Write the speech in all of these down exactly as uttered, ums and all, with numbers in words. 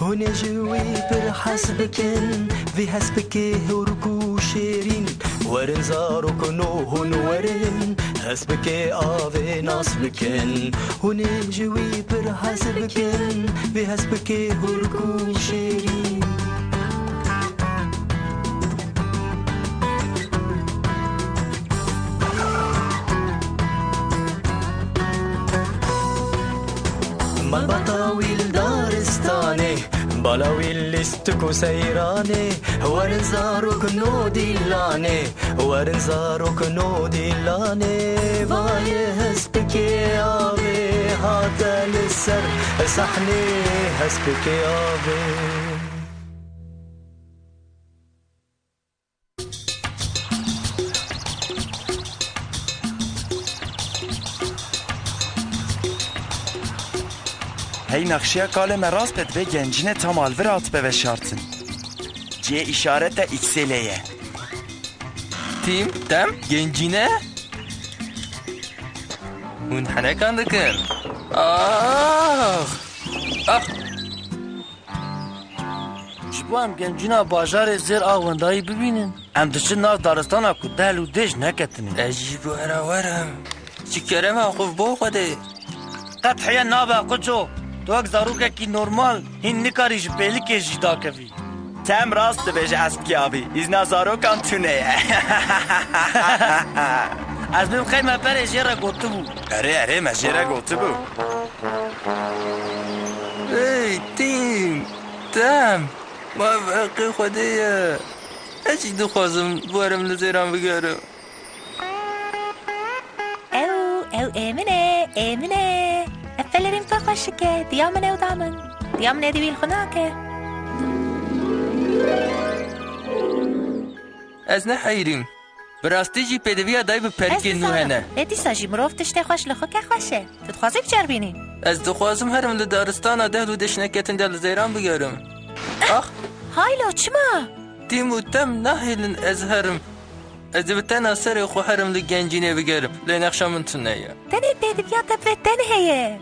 Hûn ê ji wî pir hez bikin, vî hespikê hûrk û şêrîn. Werin zarokno hûn werin, hespikê avê nas bikin. Hûn ê ji wî pir hez bikin, vî hespikê hûrk û şêrîn. Malbata wî li daristanê, bala wî lîstik û seyranê. Werin zarok no dîlanê, werin zarok no dîlanê. Vayê hespikê avê hate li ser sahnê, hespikê avê. Hey, nexşeya kalê me rast be, divê gencîne tam alvir hatibe veşartin. Cihê îşarete X L ye. Tim, Tem, gencîne? Hûn henekan dikin. Ah! Ah! Ji bo em gencîna bajarê zêr a wendayî bibînin, em diçin nav daristana ku dehl û dêj neketinê. Ez jî bi we re werim. Ji kerema xwe bo Xwedê. Qet heye nabe, Quço. Tu wek zarokekî normal hîn nikarî ji pêlikê jî dakevî. Tem rast dibêje, Espkî abî. Îzna zarokan tune ye. Ez bimxeyme berê jê re gotibû. Erê, erê, me jê re gotibû. Hey, Tim, Tem, ma bi heqê Xwedê ye. Ez jî dixwazim werim li zêran bigerim. Ew, ew ê min e, ê min e. Ev pelerîn pir xweşik e. Diya min ew da min. Diya min êdî wî li xwe nake. Ez ne heyirîm. Bi rastî jî pêdiviya dayî bi perikên nû hene. Lê dîsa jî mirov tiştê xweş li xwe ke xweş e. Tu dixwazî biceribînî? Ez dixwazim herim li daristana dehl û dêş neketin de li zêran bigerim. Ax! Haylo, çima? Tim û Tem nahêlin ez herim. Ez ê bi tena serê xwe herim li gencînê bigerim. Lê nexşa min tune ye. Tenê pêdiviya te bi vê tenê heye.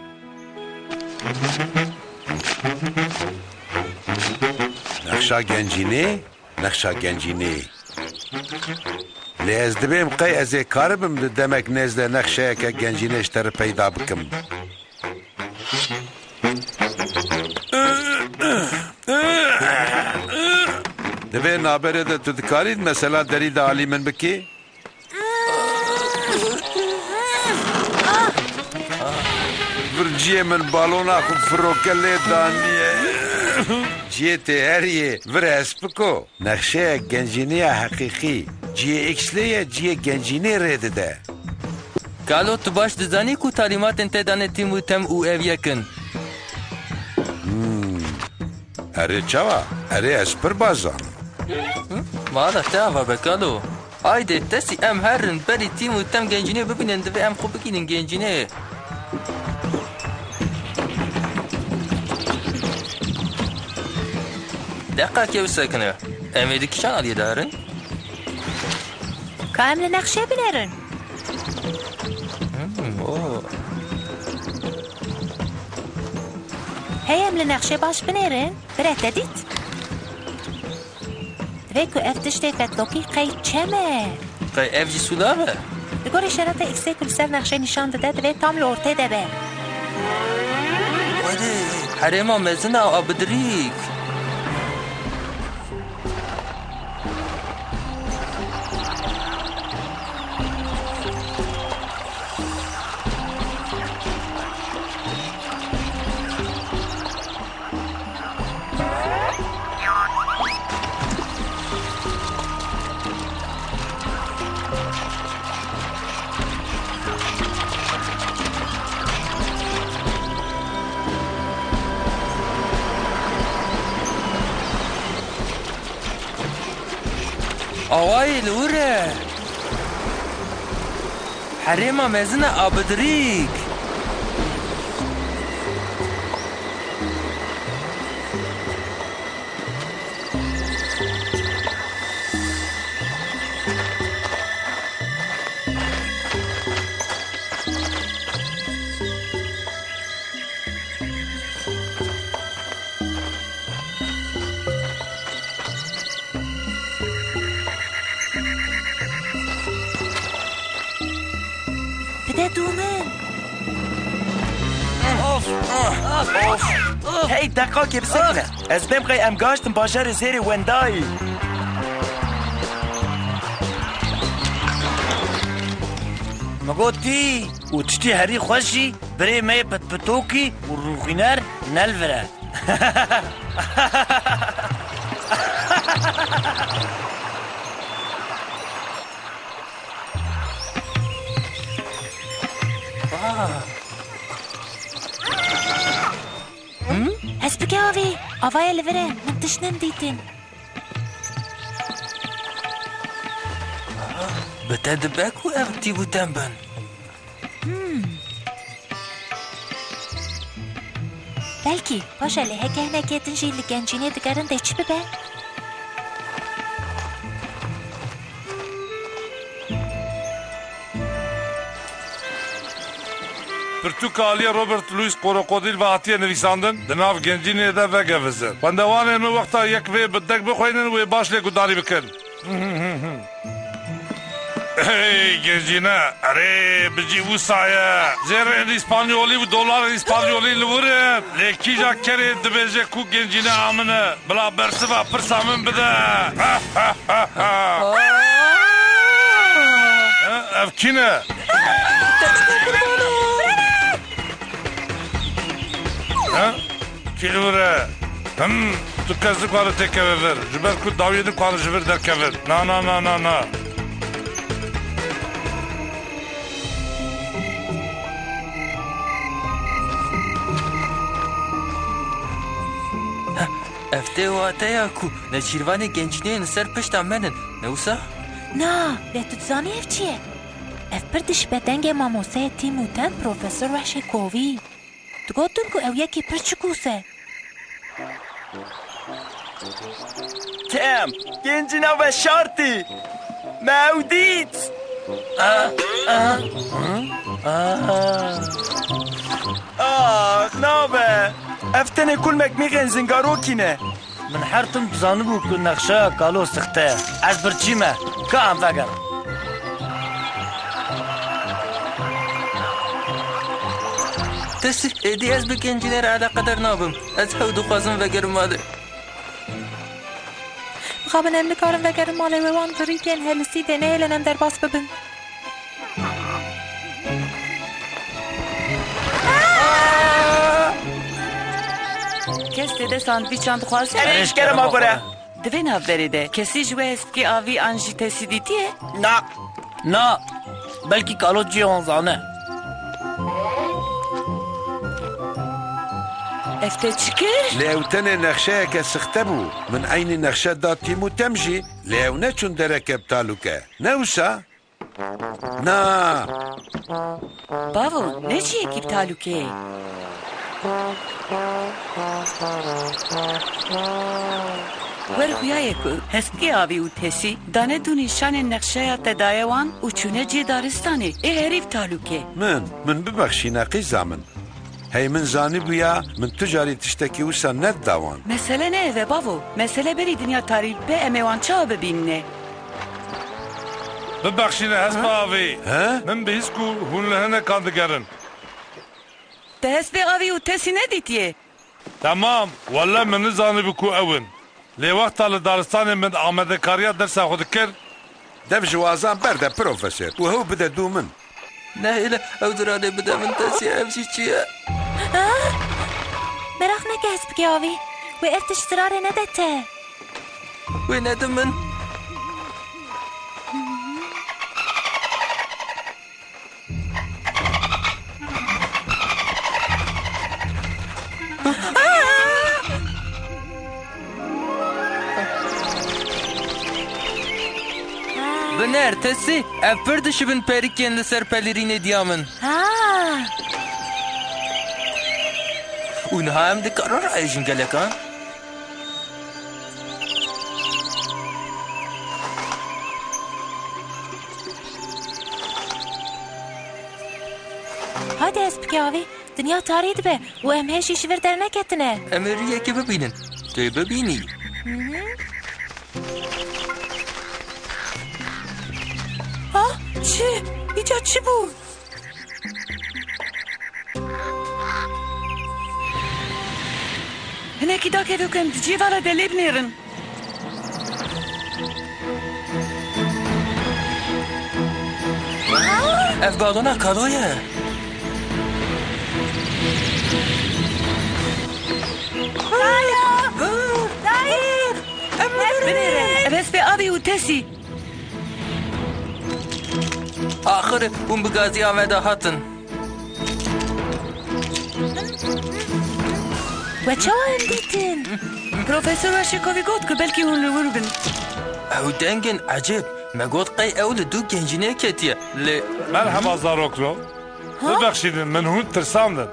Nexşa gencînê? Nexşa gencînê. Lê ez dibêm qey ez ê karibim di demek nêz de nexşeyeke gencînê ji te re peyda bikim. Di vê naberê de tu dikarî di mesela derî de alî min bikî? Vir ciyê min balona xwe firoke lê daniye. Ciyê tê heriyê, vir hespiko. Nexşeyek gencînê ya heqîqî. Ciyê X-lê ye, ciyê gencînê rê dide. Kalo, tu baş dizanî ku talîmatên te dane Tim û Tem û ev yek in. Hmm. Erê çawa? Erê ez pir baş zanim. Hı? Mala te ava be Kalo. Haydi, tesî em herin berî Tim û Tem gencînê bibînin, divê em xwe bigînin gencînê. Deqekê bisekine. Em ê di kîjan aliyê de herin? Ka em li nexşê binêrin? Hmm, oh. Hey, em li nexşê baş binêrin. Bire te dît? Divê ku ev tiştê fetlokî qey çem e. Qey ev jî sûlav e? Li gorî şerata X-ê ku li ser nexşê nîşan dide, divê tam li ortê de be. Herêma mezin a Abidrîk. Awayê li wir e. Herêma mezin e Abidrîk. Dû min. Of! Of! Hey, deqakê bisekine. Ez bêm qey em gihiştin bajarê zêrê Wendayî. Min got kî û tiştî herî xweş jî birê me yê pitpitokî û rûxîner ne li vir e. Hespikê avê, avayê li vir e, min tişt nindîtin. Bi te dibe ku ev tî û tem bin. Hmm. Belkî, baş e, lê heke hinekê din jî li gencînê digerin dê çi bibe? Pirtûka aliyê Robert Louis Korokodîl ve hatiye nivîsandin, di nav gencînê de vegevizin. Xwendevanên min wexta yek vê bi deng bixwînin wê baş lê guhdarî bikin. Hey, gencîne, erê, bi cî wisa ye. Zêrên îspanyolî û dolarên îspanyolî li wir in. Lê kîja kerê dibêje ku gencîne a min e? Bila bersiva pirsa min bide. Ev kî ne? He? Kî li wir e? Him, tu kes nikare têkeve vir. Ji ber ku dawiyê nikare ji vir derkevin. Na, na, na, na, na. Ev tê wateya ku nêçîrvanê gencînê yên li ser pişta me nin, ne wisa? Na, lê tu dizanî ev çi ye? Ev pir dişibe dengê mamosteyê Tîm û Tem Profesor Wehşê Kovî. Digotin ku ew yekî pir çikûs e. Tem, gencîna veşartî. Me ew dît. Ah, ah, ah. Ah, nabe. Ev tenê kulmek mîxên zingarokî ne. Min her tim dizanibû ku nexşeya kalo sixte ye. Ez birçî me. Ka em vegerin. Tesî, êdî ez bi gencînê re eleqedar nabim. Ez hew dixwazim vegerim malê. Mixabin em nikarin vegerin malê, wê wan bi rîkên helisî tê nehêlin em derbas bibin. Kes tê de sandvîçan dixwaze? Erê, ji kerema xwe re. Di vê navberê de kesî ji we hespikê avî an jî tesî dîtiye? Na. Na. Belkî kalo cihê wan zane. Ev te çi kir? Lê ew tenê nexşeyeke sixte bû. Min eynî nexşe da Tîm û Tem jî, lê ew neçûn dereke bi talûke. Ne wisa? Na. Bavo, ne cihekî bi talûke ye. Wer xuya ye ku hespikê avî û tesî dane du nîşanên nexşeya te daye wan û çûne cihê daristanê. Ê herî bi talûke. Min, min bibexşîne qîza min. Hey min zanîbûya, min tu carî tiştekî wisa nedida wan. Mesele ne ev e bavo. Mesele berî dinya tarî bibe em ê wan çawa bibînine? Bibexşîne hespa avî. He? Min bihîst ku hûn li hinekan digerin. Te hespê avî û tesî nedîtiye? Temam, welle min nizanîbû ku ew in. Lê wexta li daristanê min amadekariya dersa xwe dikir. Dev ji wazan berde, profesor, û hew bide dû min. Nehêle, ew dirane bide min, Tesî, ev jî çi ye? Ah! Meraq neke hespikê avî. Wê ev tişt zirarê nede te. Wê nede min. Biner, Tesî, ev pir dişibin perikên li ser pelirînê diya min. Ha! Û niha em dikarin rahêjin gelekan? Hadi hespikê avî, dinya tarî dibe û em hê jî ji vir derneketine. Em ê rûyekê bibînin. Tu yê bibînî. Hı hı. Ah, çi? Îca çi bû? Nekî dakeve ku em di cî vala de lê binêrin. Ev balona kado ye. Daya! Dayê! Binêre. Ev hespê avê û Tesî. Axir hûn bi gaziya me de hatin. We çawa em dîtin? Profesor Raşikovî got ku belkî hûn li wir bin. Ew deng in ecêb. Me got qey ew li dû gencînê ketiye. Lê Merheba zaroklo. Ha? Bibexşînin, min hûn tirsandin.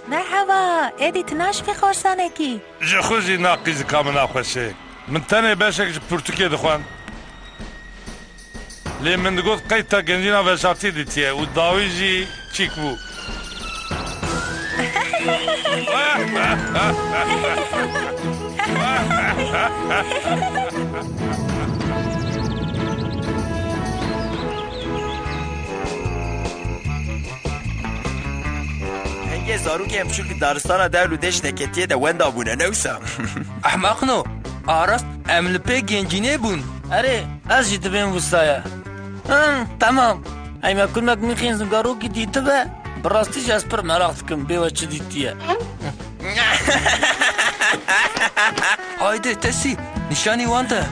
Merheba, êdî tu naşixî xorsanekî. Ji xwe jî na qîzika min naxweş e. Min tenê beşek ji pirtûkê dixwend. Lê min digot qey te gencîna veşartî dîtiye û dawî jî çîk bû. Hingê zarokên biçûk di daristana dewl û deşt de ketiye de wenda bûne, ne wisa? Ehmeqno, a rast em li pê gencînê bûn. Erê, ez jî dibêm wisa ye. Him, temam. Hey me kurmek mîxên zungarokî dîtibe, bi rastî jî ez pir meraq dikim bê we çi dîtiye. Haydi Tesî, nîşanî wan de.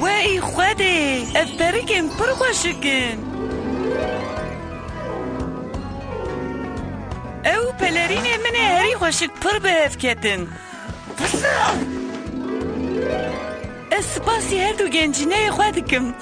Wey Xwedê, ev perikên pir xweşik in. Ew pelerînê min ê herî xweşik pir bi hev ketin. Ez spasî her du gencîneyê xwe dikim.